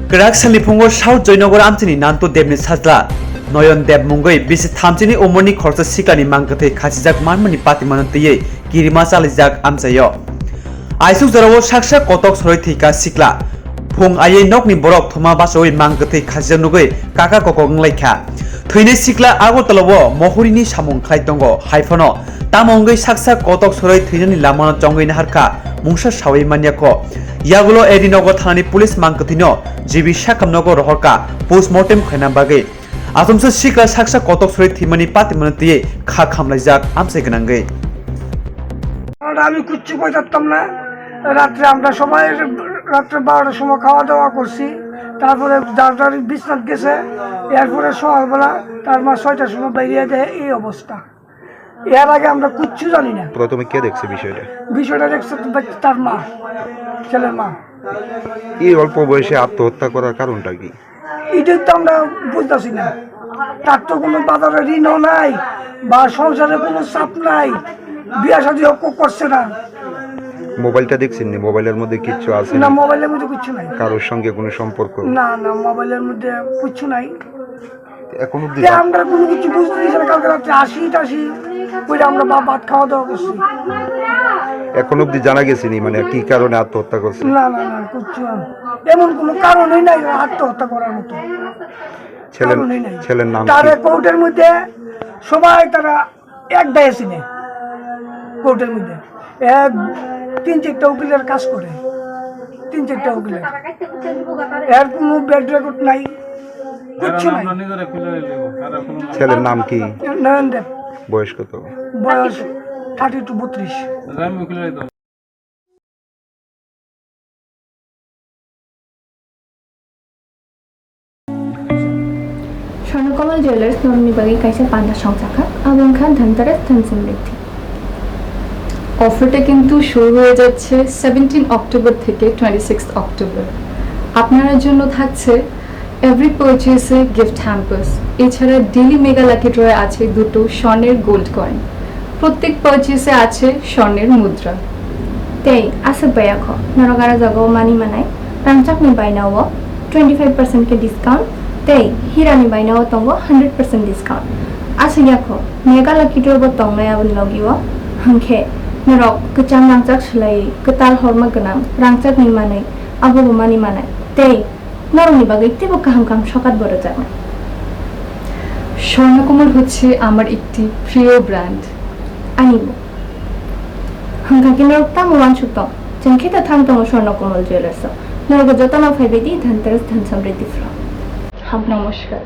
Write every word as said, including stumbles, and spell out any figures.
Kwrak salni phungo South Joynagar amchaini Nantu Debni sajla Noyon Deb mungwi bisi thamchini umorni khoroksa siklani mang kwthwi khachijak manmani patimano twiwi kirima chalijak amchaio. Aisuk jorao saksa kotok soroi thwika sikla. Phung aiwi nokni borok thoma bachaui mang kwthwi khachijak nugwi kaka kokok wnglaikha. Thwinai sikla Agartala o mohurini samung khlai tongo, hai phano tamo wngwi saksa kotok soroi thwinani lamano chongwi naharkha, mungsa saui manyakho. Yagulo A D Nagar thanani police mang kwthwino G B sakhamnogo rohorkha post mortem khlaina bagwi. Achomsa sikla saksa kotok soroi thwimani patimano twiwi kha khamlaijak amchai gwnangwi. আর আমি কিচ্ছু কই পারতাম না। রাত্রে আমরা সবাই রাত্রে বারোটার সময় খাওয়া দাওয়া করছি, তারপরে যার যার বিছনাত গেছে। এরপরে সকালবেলা তার মা ছয়টার সময় বেরিয়ে দেয়, এই অবস্থা। এর আগে আমরা কিচ্ছু জানি না। প্রথমে কে দেখছে বিষয়টা? বিষয়টা দেখছে তো তার মা, ছেলের মা। এই অল্প বয়সে আত্মহত্যা করার কারণটা কি? এটাই তো আমরা বুঝতেছি না। তার তো কোনো বাজারে ঋণও নাই বা সংসারে কোনো চাপ নাই, বিয়া শাদিও কেউ করছে না। মোবাইলটা দেখছেন নি? মোবাইলের মধ্যে কিচ্ছু আছে না, না? মোবাইলের মধ্যে কিচ্ছু নাই। কারোর সঙ্গে কোনো সম্পর্ক? না, না, মোবাইলের মধ্যে কিচ্ছু নাই। এখন অব্দি যে জান- আমরা কোনো কিছু বুঝতে দিয়েছি না, কালকে রাত্রে আসি টাসি করে আমরা বা-, ভাত খাওয়া দাওয়া করছি। এখন অব্দি জানা গেছে নি, মানে, কি কারণে আত্মহত্যা করছে? না, না, না, কিচ্ছু না। এমন কোনো কারণই নাই আত্মহত্যা করার মতো। ছেলের, কারণই নাই। ছেলের নাম তারা কি? কোর্টের মধ্যে সবাই তারা এক দায়ে চিনে, কোর্টের মধ্যে এক তিন চারটা উকিলের কাজ করে, তিন চারটা উকিলের। এর কোনো ব্যাড রেকর্ড নাই, কিচ্ছু নাই। ছেলের নাম কি? নয়ন দেব। বয়স কত? বয়স থার্টি টু, বত্রিশ। স্বর্ণকমল জুয়েলার্স নরকনি bagwi kaisa panda songchakha, abo wngkha Dhanteras Dhan Samriddhi. অফারটা কিন্তু শুরু হয়ে যাচ্ছে সেভেন্টিন অক্টোবর থেকে টোয়েন্টি সিক্স অক্টোবর। আপনার জন্য থাকছে এভরি পারচেসে গিফট হ্যাম্পার্স, এছাড়া ডেইলি মেগা লাকি ড্রয়ে আছে দুটো স্বর্ণের গোল্ড কয়েন। প্রত্যেক পারচেসে আছে স্বর্ণের মুদ্রা। Tei aswk bai kho, norok aro jaga o mani manai, rangchakni baina o twenty five percent khe discount, tei hirani baina o tongo hundred percent discount. Aswk ya kho, mega lucky draw bo tongnai aboni logi o, hwnkhe norok kwcham rangchak swlaiwi kwtal horma gwnang rangchakni manwi abo bo mani manai, tei norokni bagwi teibo kaham kaham sokat bo rwjaknai. Swarnakamal হচ্ছে আমার একটি প্রিয় brand. Ani bo. Hwnkha khe norok tamo uansuk tong? Chwng khe ta thang tongo Swarna Komal Jewellers o. Norok jotono phaibai di Dhanteras Dhan Samriddhi Pro. Ham namaskar.